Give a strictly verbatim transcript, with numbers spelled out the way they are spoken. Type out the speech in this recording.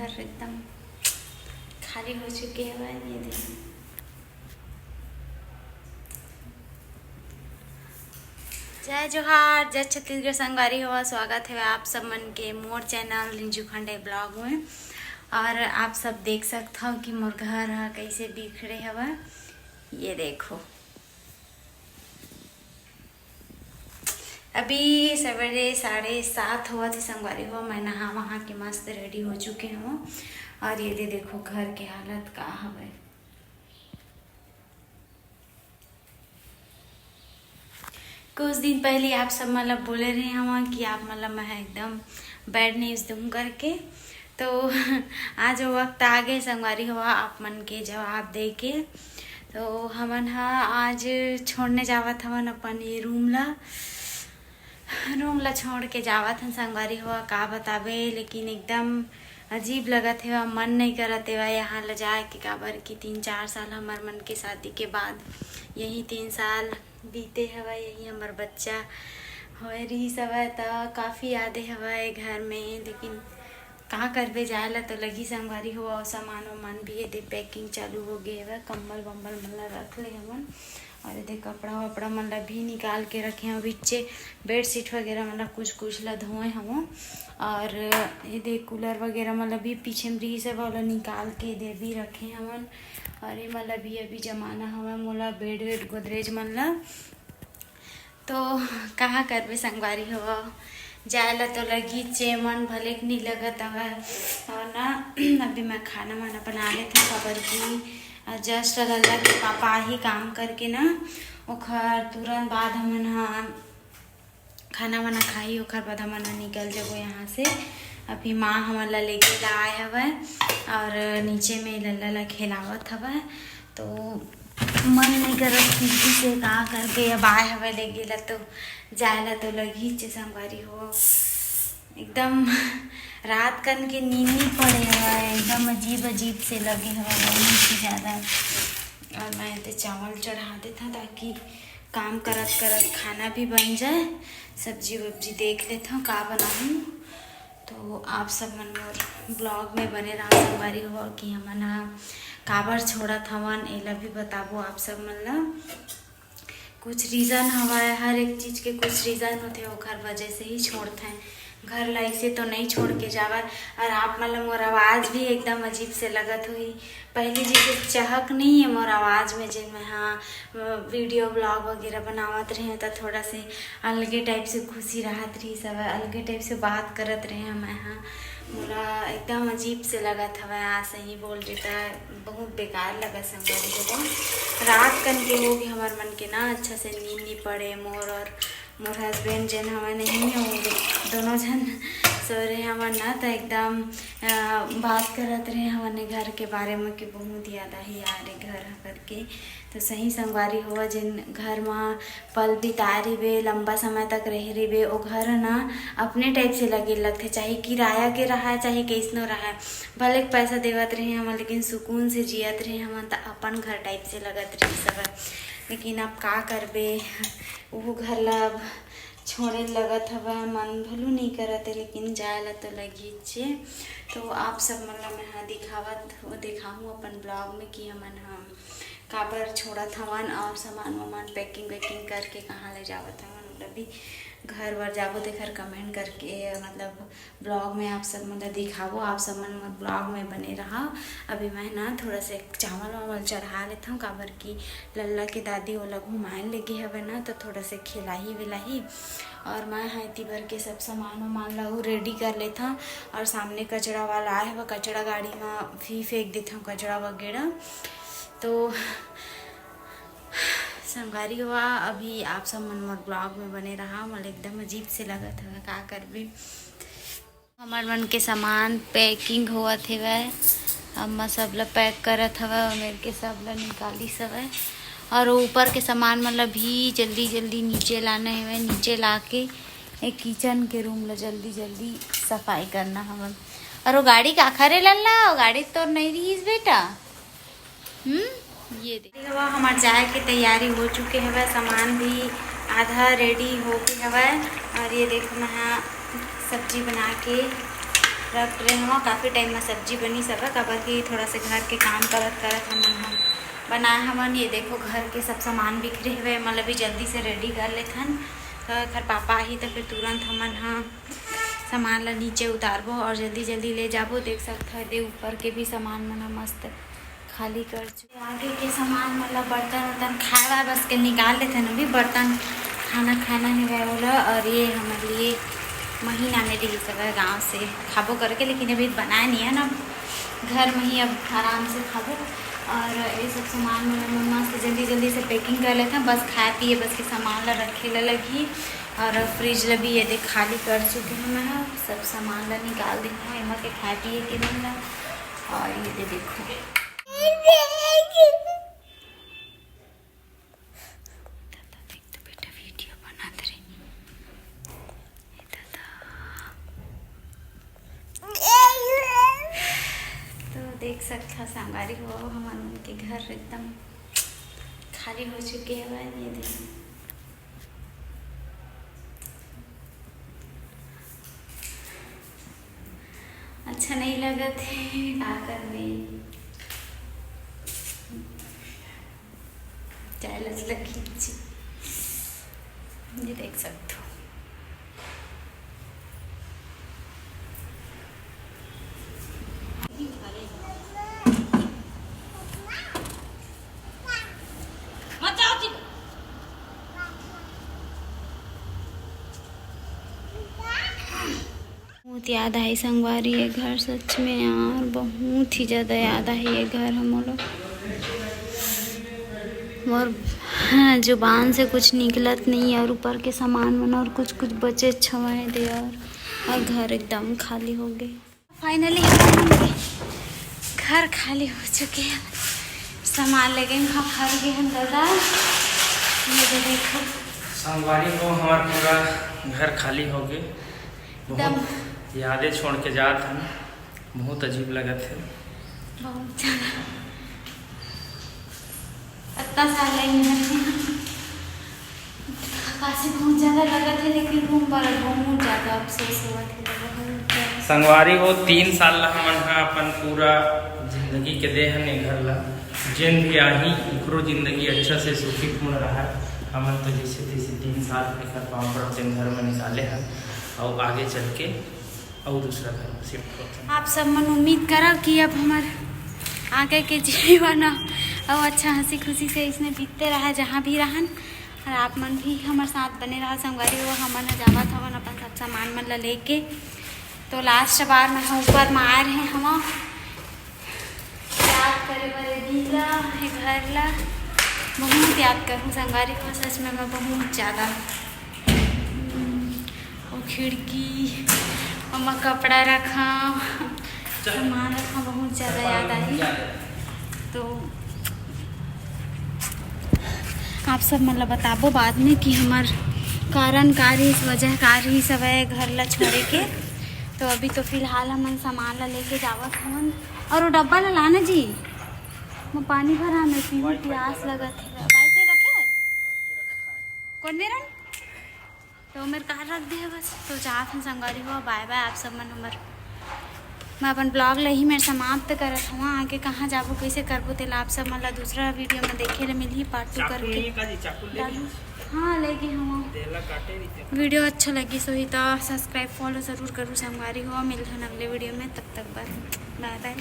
एकदम खाली हो चुके हवय, ये देखो। जय जोहार, जय छत्तीसगढ़ संगवारी हो, स्वागत हे आप सब मन के मोर चैनल रिंजू खंडे ब्लॉग में। और आप सब देख सकत हव कि मोर घर ह कैसे बिखरे हवय। ये देखो, अभी सवेरे साढ़े सात होवत हे संगवारी हो, मैं नहा वहा के मस्त रेडी हो चुके हवं। और ये दे देखो घर के हालत का हवय। कुछ दिन पहले आप सब मन ला बोले रहे हवं कि आप मन ला मैं एकदम बैड न्यूज़ दूँ करके। तो आज वो वक्त आ गए संगवारी हो आप मन के जवाब दे के। तो हमन ह आज छोड़ने जावत हवन अपन ये रूम ला। रूम ला छोड़ के जावत हन संगवारी हो, का बताबे, लेकिन एकदम अजीब लगत हे, मन नहीं करत हे यहाँ ला जाए के, काबर कि तीन चार साल हमर मन के शादी के बाद यही तीन साल बीते हवय, यही हमर बच्चा होए रहिस हवय, त काफ़ी याद हवय घर में, लेकिन का करबे, जाए ला तो लगही संगवारी हो। अउ सामान वामान भी ये दे packing चालू हो गए हवय, कंबल वंबल मन ला रख ले हवन। और ये दे कपड़ा वपड़ा मन ला भी निकाल के रखे हवन, बिच्चे बेडशीट वगैरह मन ला कुछ कुछ ला धोए हवन। और ये दे कूलर वगैरह मन ला भी पीछे में रहिस हवय, ओला निकाल के ये दे भी रखे हवन। और ये मन ला भी अभी जमाना हवय मोला बेड वेड गोदरेज मन ला। तो कहाँ करबे संगवारी हो, जाए ला तो लगीचे, मन भले के नहीं लगत हवय। और ना अभी मैं खाना वाना बना लेथव, काबर कि जस्ट लल्ला के पापा आही काम करके ना, ओखर तुरंत बाद हमन ह खाना वाना खाही, ओखर बाद हमन ह निकल जबो यहाँ से। अभी माँ हमन ला लेके ला आए हवय और नीचे में लल्ला ला खेलावत हवय, तो मन नहीं करत खिड़की से का करके अब आए हवय लेके ला, तो जाए ला तो लगीचे संगवारी हो। एकदम रात कन के नींद नहीं पड़े हवय, एकदम अजीब अजीब से लगे हवय बहुत ही ज़्यादा। और मैं ते चावल चढ़ा देथव ताकि काम करत करत खाना भी बन जाए, सब्जी वब्जी देख लेथव का बनाहूँ। तो आप सब मन मोर ब्लॉग में बने रहा संगवारी हो कि हमन ह काबर छोड़त हवन, एला भी बताबो आप सब मन ला। कुछ रीज़न हवय, हर एक चीज़ के कुछ रीज़न होथे, ओखर वजह से ही छोड़थें। घर ला ऐसे तो नहीं छोड़ के जावय। और आप मन ला मोर आवाज़ भी एकदम अजीब से लगत होही, पहली जैसे चहक नहीं है मोर आवाज़ में, जेन मैं हाँ वीडियो ब्लॉग वगैरह बनावत रहे तो थोड़ा से अलगे टाइप से खुशी रहत रही, सब अलगे टाइप से बात करत रहे मैं हाँ। मोला एकदम अजीब से लगत हवय, आ सही बोल रही त बहुत बेकार लगत संगवारी हो। रात कन के हो भी हमर मन के ना अच्छा से नींद नहीं पड़े, मोर और मोर हस्बैंड जेन हवय नहीं, वो दोनों झन सो रहे हवन ना, तो एकदम अ, बात करत रहे हवन घर के बारे में कि बहुत याद आही यार ये घर ह करके। तो सही संगवारी हो, जेन घर म पल बिताए रहिबे, लंबा समय तक रहे रहिबे, ओ घर ह ना अपने टाइप से लगे लगथे, चाहे किराया के रहा, चाहे कैसनो रहा, भले पैसा देवत रहे हमन लेकिन सुकून से जियत रहे हमन, त अपन घर टाइप से लगत रही सब। लेकिन अब का करबे, वो घर ला अब छोड़े लगत हवय, मन भलू नहीं करत हे, लेकिन जाए ला तो लगीचे। तो आप सब मन ला मैं ह दिखावत, दिखाहूँ अपन ब्लॉग में कि हमन ह काबर छोड़त हवन और सामान वामान packing वैकिंग करके कहाँ ले जावत हवन, मतलब भी घर वर जाबो तेखर कमेंट करके, मतलब ब्लॉग में आप सब मन ला दिखाबो। आप सब मन मोर ब्लॉग में बने रहा। अभी मैं ना थोड़ा से चावल वावल चढ़ा लेथव, काबर कि लल्ला के दादी ओला घुमाए लेगे हवे ना, तो थोड़ा से खिलाही विलाही। और मैं ह एती बर के सब सामान वामान ला रेडी कर लेथव। और सामने कचरा वाला आए हवे, कचरा गाड़ी में भी फेंक देथव कचरा वगैरह। तो संगवारी हो, अभी आप सब मन मोर ब्लॉग में बने रहा। मोला एकदम अजीब से लगत हवे, का करबे। हमर मन के सामान packing होवत हेवय, अम्मा सब ला pack करत हवय, और मेर के सब ला निकालिस हवय। और ऊपर के सामान मन ला भी जल्दी जल्दी नीचे लाना हेवय, नीचे ला के एक किचन के रूम ला जल्दी जल्दी सफाई करना हवय। और वो गाड़ी काखर ए लल्ला, वो गाड़ी तोर नहीं रहीस बेटा। हम्म, ये देख। देखो, हमार जाए के तैयारी हो चुके हवय, सामान भी आधा रेडी हो गए हवय। और ये देखो, मैं ह सब्जी बना के रख रहे हवं, काफ़ी टाइम में सब्जी बनी सब, काबर कि थोड़ा से घर के काम करत करत हमन हम बनाए हवन। ये देखो, घर के सब सामान बिखरे हुए, मतलब भी जल्दी से रेडी कर लेथन। तो एखर पापा आही तो फिर तुरंत हमन ह सामान ला नीचे उतारबो और जल्दी जल्दी ले जाबो। देख सकत हव, दे ऊपर के भी सामान मन ह मस्त खाली कर चुके। आगे के सामान मतलब बर्तन उर्तन खाए वाए बस के निकाल लेथन। अभी बर्तन खाना खाना है वह वाला। और ये हमारे लिए महीना में रही सब गाँव से खाबो करके, लेकिन अभी बनाए नहीं है ना, घर में ही अब आराम से खाबो। और ये सब सामान मतलब मस्त जल्दी जल्दी से पैकिंग कर लेथन, बस खाए पिए बस के सामान ला रखे ला लगही। और फ्रिज ला भी ये देख खाली कर चुके हैं मैं, सब सामान ला निकाल दे हूँ एमा के खाए पिए के मन ला। और ये दे देखो, दादा देख तो बेटा वीडियो बनात रही। ए दादा। तो देख सकत हव संगवारी हो, हमन के घर एकदम खाली हो चुके हवय। ये देखो, अच्छा नहीं लगत हे, का करबे? चाय लस लगी जी, ये देख सकते हो। बहुत याद आही संगवारी ये घर, सच में यार, बहुत ही ज्यादा याद आही ये घर ह मोला। मोर, हाँ, जुबान से कुछ निकलत नहीं और ऊपर के सामान मन और कुछ कुछ बचे हवय दे और, और घर एकदम खाली हो गए। फाइनली घर खाली हो चुके हैं, सामान लेके हम फंस गए हैं दादा। ये दे देखो। संगवारी हो, हमार पूरा घर खाली हो गए। बहुत दम। यादें छोड़ के जात हन, बहुत अजीब लगत हे। बहुत ज्यादा। इतना साल ले मिलत हे। काशी बहुत ज्यादा लगत हे, लेकिन रूम पर बहुत ज्यादा अफसोस होवत हे, बहुत ज्यादा। संगवारी हो, तीन साल ला हमन ह अपन पूरा जिंदगी के दे हन ए घर ला। जेन भी आही, ओकरो जिंदगी अच्छा से सुखीपूर्ण रहय। हमन तो जैसे तैसे तीन साल एकर पाँव पड़त तेन घर में निकाले हन, अउ आगे चल के अउ दूसरा घर में शिफ्ट होथन। आप सब मन उम्मीद करव कि अब हमर आगे के जीवन अउ अच्छा हंसी खुशी से इसने बीतते रहा, जहाँ भी रहन। और आप मन भी हमर साथ बने रहा संगवारी हो। हमन ह जावत हवन अपन सब सामान मन ला लेके। तो लास्ट बार मैं ह ऊपर में आए रहे हवा याद करे बर ए दिन ला, ए घर ला। बहुत याद करूँ संगवारी हो, सच में मैं बहुत ज़्यादा। हम्म, वो खिड़की, ओमा कपड़ा रखा, सामान रखा, बहुत ज़्यादा याद आही। तो आप सब मन ला बताबो बाद में कि हमर कारण का रहिस, वजह का रहिस हवय घर ला छोड़े के। तो अभी तो फिलहाल हमन सामान ला लेके जावत हवन। और वो डब्बा ला लाना जी, वो पानी भरा, मैं पीहूँ, प्यास लगत हे। वाईफाई रखे हस? कौन मेरन? तो मेर कार रख दे हे बस। तो जात हन संगवारी हो, बाय बाय आप सब मन। हमर, मैं अपन ब्लॉग ला ही मेर समाप्त करत हूँ। आगे कहाँ जाबो, कैसे करबो, तेला आप सब मन ला दूसरा वीडियो में देखे ले मिलही, पार्ट टू चाकू करके नहीं का जी, चाकू ले डालू। हाँ, लेके हूँ। तेला काटे रहिते। वीडियो अच्छा लगी सोही तो सब्सक्राइब फॉलो जरूर करू संगवारी हो। मिलथन अगले वीडियो में, तब तक बर बाय बाय।